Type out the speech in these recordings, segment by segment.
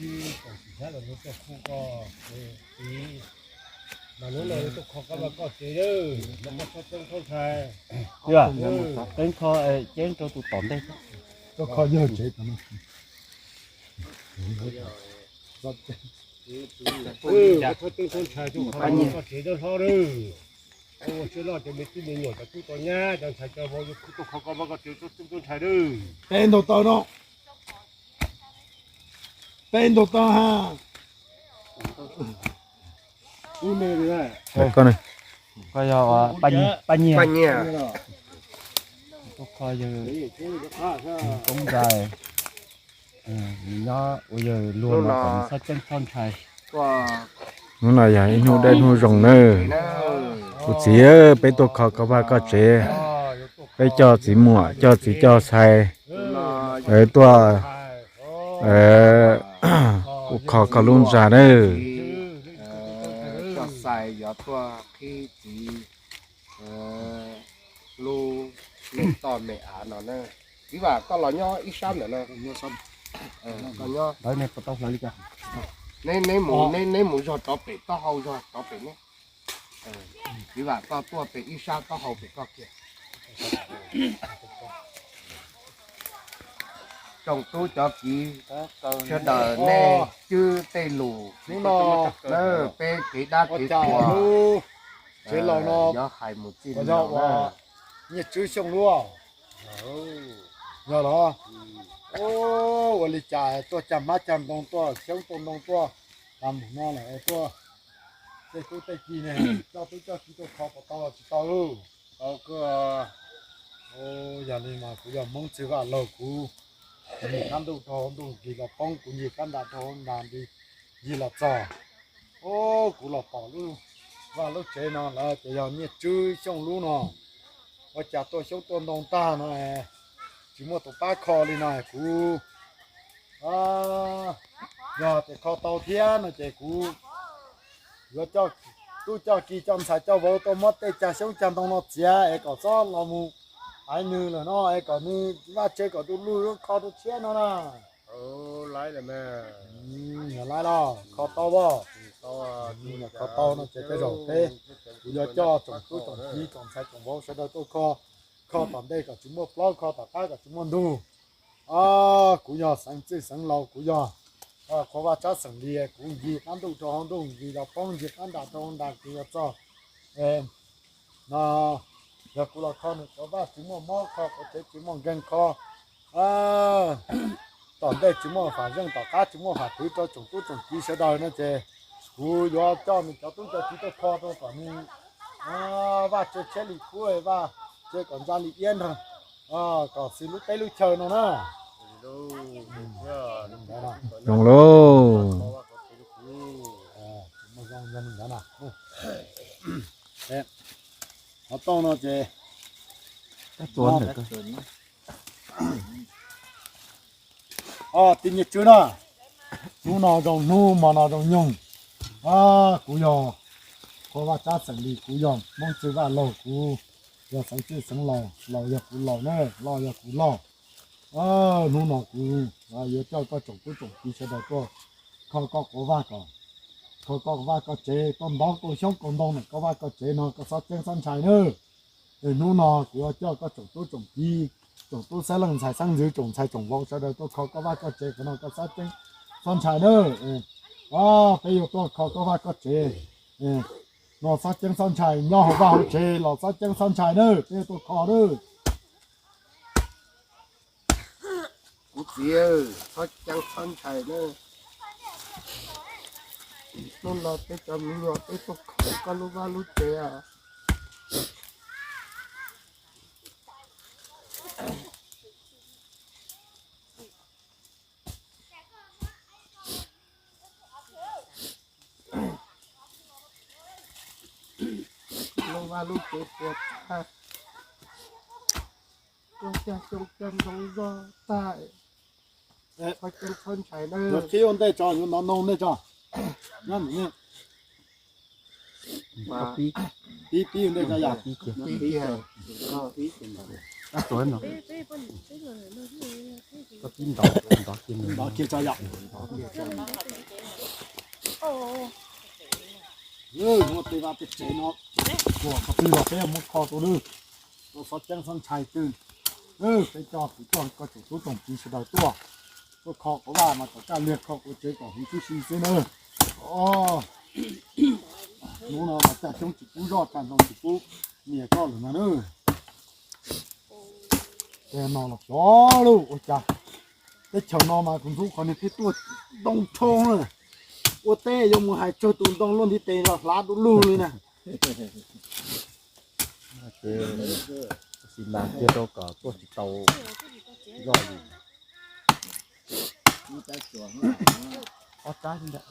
Tsis txhob los tuaj kho koj tsev, mas hnub no tuaj kho koj vaj koj tsev, mas koj txhob ceeb txhob ntshai. Ceeb rau tus tom ntej. Tuaj kho yawg tsev tom no. Txhob ceeb txhob ntshai, tuaj kho koj tsev dawb hlob lawm. Ua siab loj cov me tub me nyuam, cov tub cov nyab, cov ntxhais cov vauv, tuaj kho koj vaj koj tsev, txhob ceeb txhob ntshai lawm. Peb ntaus taw no, peb ntaus taw ha. Koj yog Paj Nyiag, Paj Nyiag, koj yog Koob Nrais, nyob ua yawg luag no, txhob ceeb txhob ntshai. Hnub no yog ib hnub dawb hnub zoo nawb. Kuv txiv, peb tuaj kho koj vaj koj tsev, peb coj txiv muam coj txiv coj ntxhais tuaj kho koj lub ntxa nawb. Coj xais yuav tuaj qhib txiv lub me toj me av no na. Txiv Vam, koj los nyob ib sab ntawm no. Koj nyob, neb mus zog rov pem, taub hau zog rov pem ne. Txiv Vam, koj tuaj pem ib sab taub hau pem koj kiag. Tsoom tub cov kiv sawv daws, nej cwb tej lus, peb kev dab kev qhua, tsev laus no yog hais mus txij no, Nyiaj Tswb Xyooj Lub, yog los? Ua li cas tuaj cag hmab cag ntoo tuaj, xyoob tuaj ntoo tuaj, tas mus no lawm tuaj, tej tub tej kiv ne, coj tub coj kiv tuaj kho puas tau los tsis tau lauj? Tau kawg. Yog li mas kuv yog Hmoob Txwj Vaj Laug, kuv ncig qab ntuj rau hauv ntuj, ncig los poob, kuv ncig qab nrad rau hauv nrad, ncig los txog, kuv los pom lub vaj lub tsev no lawm, ces yog Nyiaj Tswb Xyooj Lub no. Ua cas tuaj xyoob tuaj ntoo tag no tsis muaj tus pab kho li no, kuv yog tias kho tau thiab no ces kuv yuav coj tub coj kiv coj ntxhais coj vauv tuaj muab tej cag xyoob cag ntoo no txiav es kom txhob los mus hais nws lawm no es kom nws vaj tsev kom du lug kho rau tshiab no na. Yog laiv los kho tau as? Kho tau no ces tej zaum peb, kuv yuav coj tsoom tub tsoom kiv tsoom ntxhais tsoom vauv sawv daws tuaj kho, kho tom ntej kom tsis muaj plaub, kho tom qab kom tsis muaj ntug. Kuv yog Xeev Txwj Xeev Laus, kuv yog Qhua Vaj Tsab xeem Lis, kuv ncig qab ntuj rau hauv ntuj, ncig los poob, ncig qab nrad rau hauv nrad, kuv yuav txog no, yog kuv los kho nws cov vaj tsis muaj mob, kho cov tsev tsis muaj nkeeg, kho tom ntej tsis muaj fam zeej, tom qab tsis muaj fam twv rau tsoom tub tsoom kiv sawv daws no ces kuv yuav coj nws cov tub cov kiv tuaj kho rau kom nws vaj tse tshiab li kub, vaj tse kom ntsa li iab nrag, kom xws lub teb lub chaw no na. Zoo lauj. Qhov rooj no ces, o, tij Nyiaj Tswb na, hnub no zoo hnub, hmo no zoo nyoog. Kuv yog Qhua Vaj Tsab xeem Lis, kuv yog Hmoob Txwj Vaj Laug, kuv yog Xeev Txwj Xeev Laus, Laus yog kuv laus na, Loj yog kuv loj. Hnub no kuv yuav coj koj tsoom tub tsoom kiv sawv daws tuaj kho koj quav vaj kom, kho koj vaj koj tsev, tuaj ntov koj xyoob koj ntoo ntawm koj vaj koj tsev no, koj txhob ceeb txhob ntshai nawb. Es hnub no kuv yuav coj koj tsoom tub tsoom kiv, tsoom tub xeeb leej ntxhais xeeb ntxwv, tsoom ntxhais tsoom vauv sawv daws tuaj kho koj vaj koj tsev, qhov no koj txhob ceeb txhob ntshai nawb. Peb yuav tuaj kho koj vaj koj tsev no, txhob ceeb txhob ntshai, nyob hauv vaj hauv tsev los txhob ceeb txhob ntshai nawb, peb yuav tuaj kho nawb. Kuv txiv, txhob ceeb txhob ntshai nawb. Hnub no peb cov me nyuam peb tuaj kho koj lub vaj lub tsev. Lub vaj lub tsev puas tag, tuaj cog xyoob cog ntoo zog tag, txhob ceeb txhob ntshai nawb. Qhib ua ntej tso, yuav ntov ntoo ntej tso. Nyob ntawm nej. Pib pib ua ntej tso yom. Koj tuav no, koj tib ntov, ntov kiag, ntov kiag tso yom. Muab tej vaj tej tsev no, ua qhov twg los peb muab kho tuaj nawb. Tuaj xob ceeb xob ntshai twg, peb coj kwv coj koj tsoom tub tsoom kiv sawv daws tuaj, tuaj kho qhov vaj mas kom kaj liag, kho qhov tsev kom huv tib si xwb nawb. Hnub no mas caj xyoob tsis pub zoj, caj ntoo tsis pub nias koj lawm no nawb. Tej no los xyov lauj, ua cas teb chaws no mas tus ntxub qhov niag thiaj tuaj ntoo rho na. Ua teb yuav mus hais tsawg tus ntoo luaj ntiv tes los hlav du lug li na. Xis mas kiag rau kom tuaj tsis tau zoj li. Ob rab xwb ntag.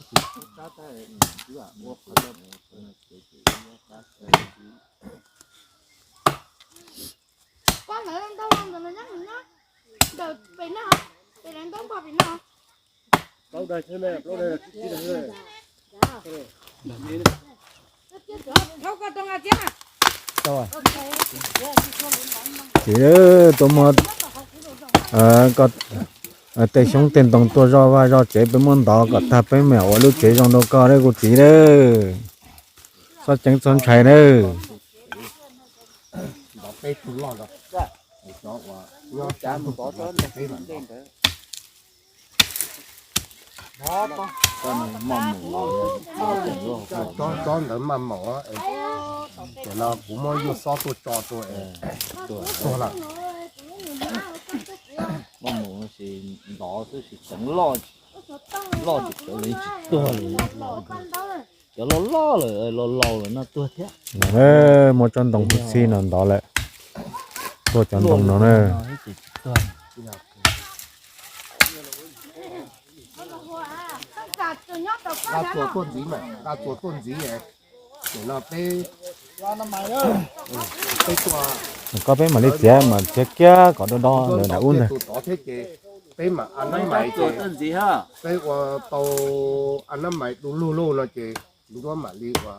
Plaub ntawd, plaub ntawd, plaub ntawd. Ces tuaj muab tej xyoob tej ntoo tuaj zoj vaj zoj tsev, peb muab ntov kom tag peb mam ua lub tsev zoo rau koj nawb kuv txiv nawb. Txhob ceeb txhob ntshai nawb. Tsob ntawd maj maum, ces no kuv muab yuj xob tuaj tso rau es tuag lawm. Maj maum ntov xwb sis tseev loj, loj tsis tseev li tsis tuag li. Cov loj loj lawm, laus laus lawm no tuag thiab. Muab tsob ntoo huv txhij no ntov lawm, tuag cov ntoo no na. Nqa txuas tuaj ntxiv mas, nqa txuas tuaj ntxiv, ces no peb, peb tuaj, koj peb mam li txiav mas txiav kiag kom do do ntawm nram ub ntag. Tus tod thiab ces peb mam a nab mais ces, peb ua tau a nab mais du lug lug no ces nruab mam li ua.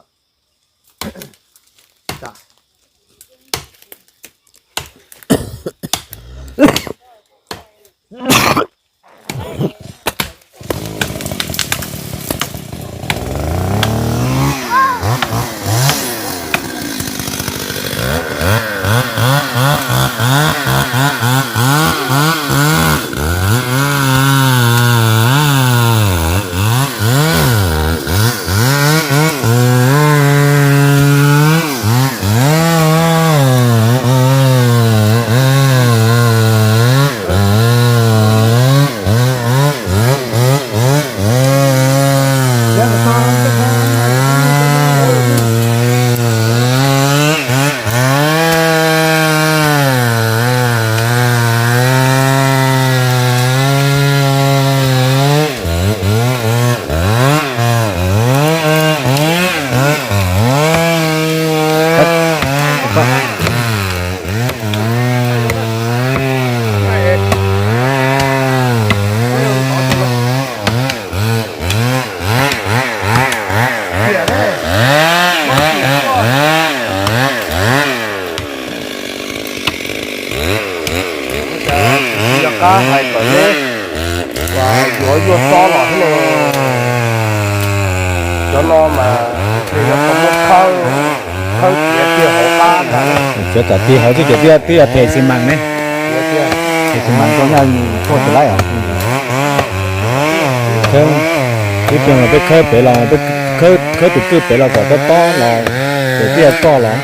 Yog qab hais kom neb yuav yuaj xob los xwb los, cov no mas nws yuav tau muab khawb, khawb txiav kiag hauv qab ntag. Txiav kom tig hauv xwb ces twb yog them xi mas ne. Them xi mas rau nyaj tshuaj tsis laib os. Ib pliag mas peb khawb pem los, khawb tus kwj pem los kom tob tob los, ces twb yog txoj los.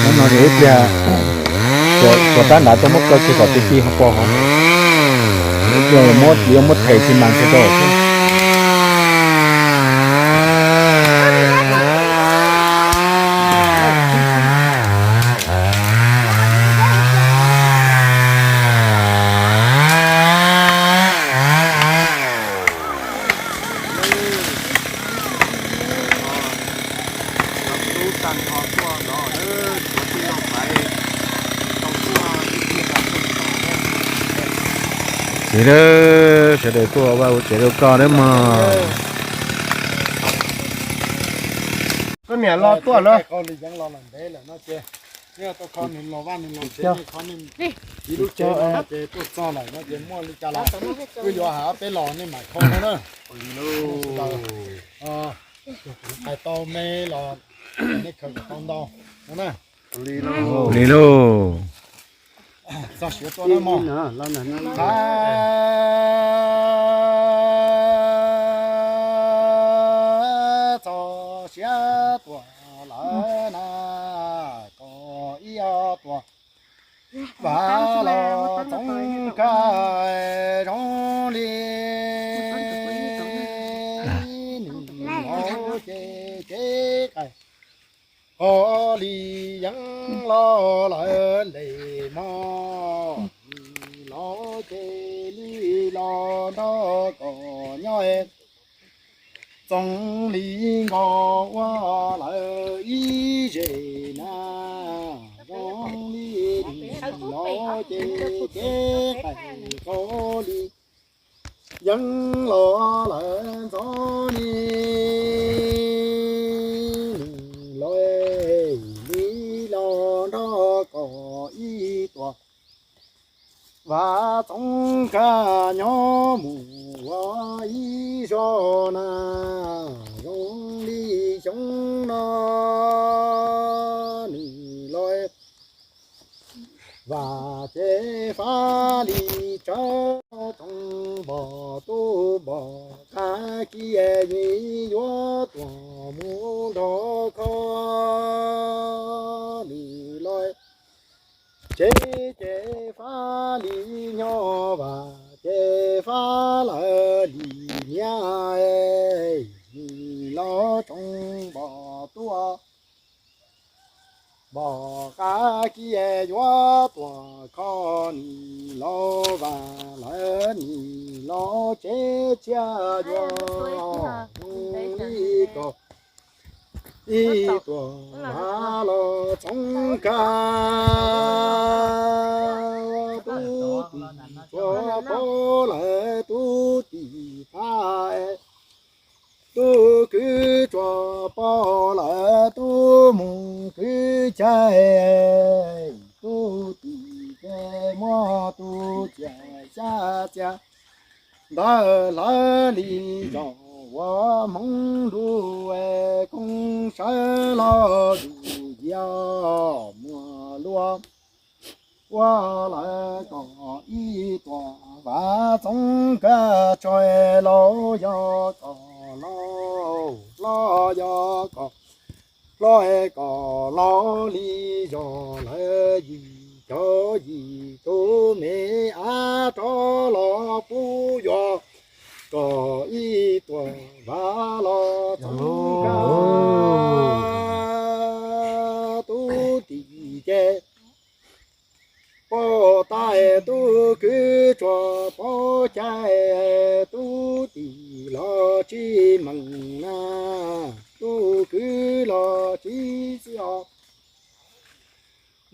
Hnub no ces ib pliag tuam tab nrad tuaj muab kaw kiag kom ti ti hauv paus hov. Ib pliag yuav muab, yuav muab them tsis mas tsis tau thiab. Txiv, sawv daws tuaj ua vaj ua tsev rau koj nawb mog. Koj niam los tuaj no. Tau kho nws los vaj nws los tsev, kho nws ib lub tsev no ces tuaj txog lawm no ces muaj li cas los wb yuav hais peb los nej mam kho no na. Hais tau me los nej khaws kom tau ntau no na. Li lauj. Txog siav tuaj na mog. Txog siav tuaj lawm na, kom ib tuam vaj los txoov kag zoo li nws los ces cev qais. Qhov li yeeb los lawm ntes mog, nws los ces li los nrog kom nyob. Txoov li nkos ua lawm ib zes na, zoo li nws los ces cev qais. Qhov li yeeb los lawm ntxov ni, nws los li los nrog kom ib tuam vaj txoov kag nyob mus ua ib zos na, zoo li xyoo no nws los. Vam ces fab li tsawv tsoom npog tub npog qab kiag yeej yuav tuaj mus nrog kho nws los. Ces ces fab li nyob vam ces fab lawv li niam, nws los tsoom npog tub npog qab kiag yuav tuaj kho nws los vam lawv nws los tsev txhiaj yuav zoo li ko. Ib tuam vaj los txoov kag, tub tim tsuas pom lawm tub tim thab, tub kwv tsuas pom lawm tub mus kwv caij, tub tim ces muab tub txias xya txias ntawd hlawv li zos ua hmoov ntuj, koob sawv los zus yog muag luaj. Ua lawv kom ib tuam vaj txoov kag tso, laus yog kom laus, hlob yog kom hlob, kom laus li zos lawv yim caum yim tus me av rov los pub yuav kom ib tuam vaj los txoov kag, tub tim ces pom tais, tub kwv tsuas pom cai, tub tim los tsis meem na, tub kwv los tsis txi os.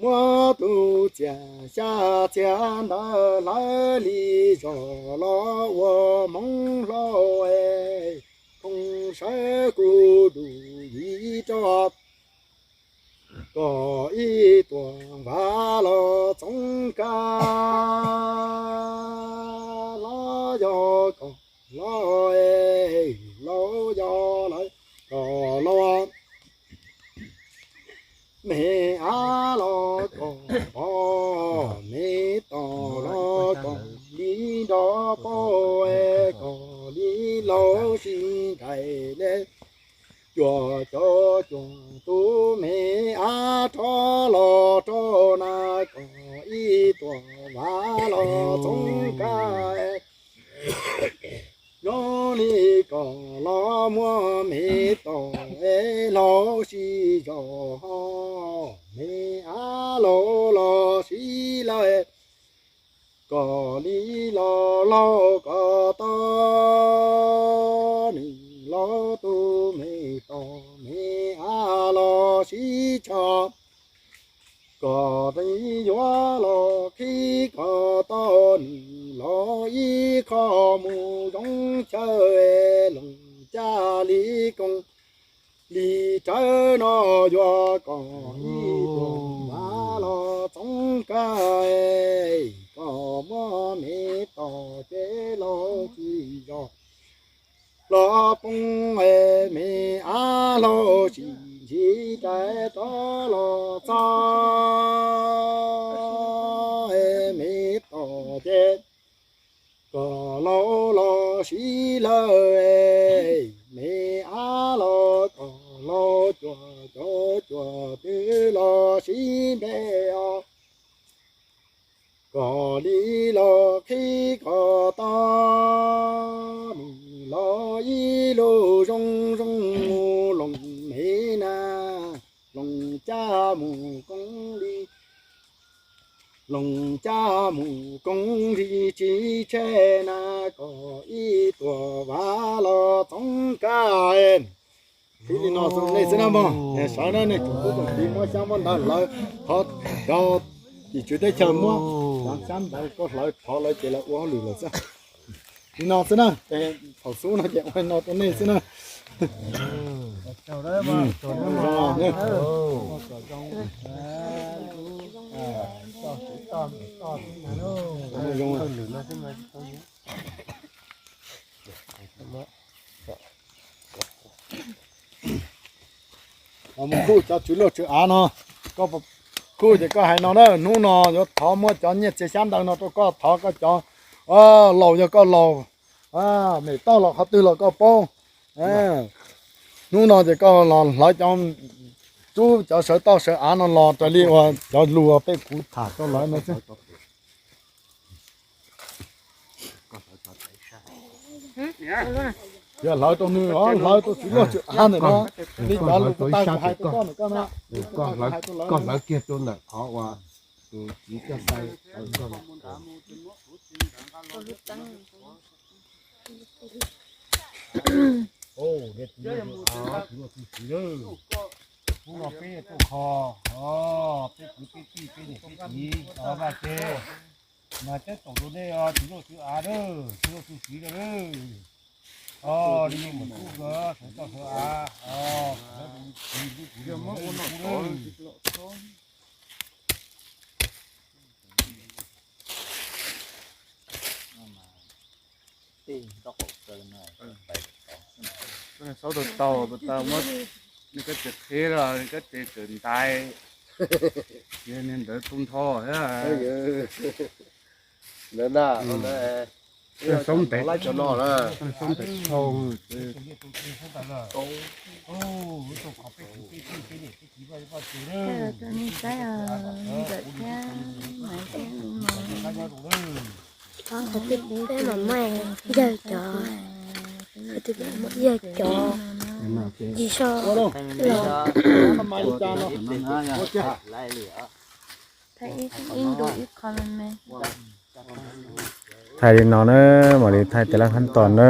Muab tub txias xya txias ntawd hlawv li zos los ua hmoov hlob, koob sawv kuj dus yim roj, kom ib tuam vaj los txoov kag, hlob yog kom hlob, laus yog lawv kom laus, me av los kom pog, me tom los kom li nrog pog, kom li laus sib nqa le, cuag cov cuag tus me ab rov los rau na, kom ib tug vav los txoov kab. Zoo li kom los muab me tom es los sib zog, me ab laug los sib lawm. Kom li los laug kom tau nws los tus me tom me ab los sib tshom. Kom li yuav los qhib kom tau nws los ib qho mus zoo chaw, loos caj li koos li rawv no, yuav kom ib tug vav los txoov kab, kom muab me tom ces los sib zog. Los poob me ab laug tsis ntsib rais rov los txog, me tom ces kom laug los sib lawm, me ab laug kom laug cuag cov cuag twg los sib npe os. Kom li los qhib kom tau nws los ib lub zoo zoo mus loos me na, loos caj mus koos li, loos caj mus koos li tsis tseg na, kom ib tug vav los txoov kab. Qhib li no xwb nej xwb na mog, sawv na nej tsoom tub tsoom kiv muab xyab muab ntawv lawv, thov cov tim tswv teb chaws muab cov xyab ntawv koj hlawv thov lawv ces lawv ua hauj lwm lawm xwb. Li no xwb na, thaum xub no ces ua li no rau nej xwb na. Mus kuj cov tswv luag tswv av no, kuj ces koj hais no na, hnub no yuav thov muab cov nyiaj txiag xyab ntawv no rau koj, thov koj cov laus yog koj laus, mem toj los qhov twg los koj paub. Hnub no ces koj los hlawv cov, rub cov sawv toj sawv av no los raws li uas cov lus peb kuv tham rau lawv no xwb. Yog hlawv rau nws os, hlawv rau tswv luag tswv av ntawm no, li cov lus kuv tau hais rau koj ntawm koj no, koj hlawv kiag rau ntawm qhov uas tus txiv coj sai. Hnub no peb tuaj kho, peb kwv peb tij peb niam peb txiv Vaj Tseg, mas teb toom rau nej os, tswv luag tswv av, tswv luag tswv txiv lawm. Os, li mus kuj sawv toj sawv av, Saub tau tau, tau muab nws kab tsev qhib los nws kab tsev tawm ntais, ces nws ntawd tu nrho thiab. Ntawd na, saub ntev, saub ntev dhau. Peb mam muab yawg cov, peb mam muab yawg cov, yig so los. Thaij li no na, mam li thaij tej lab khab tos na.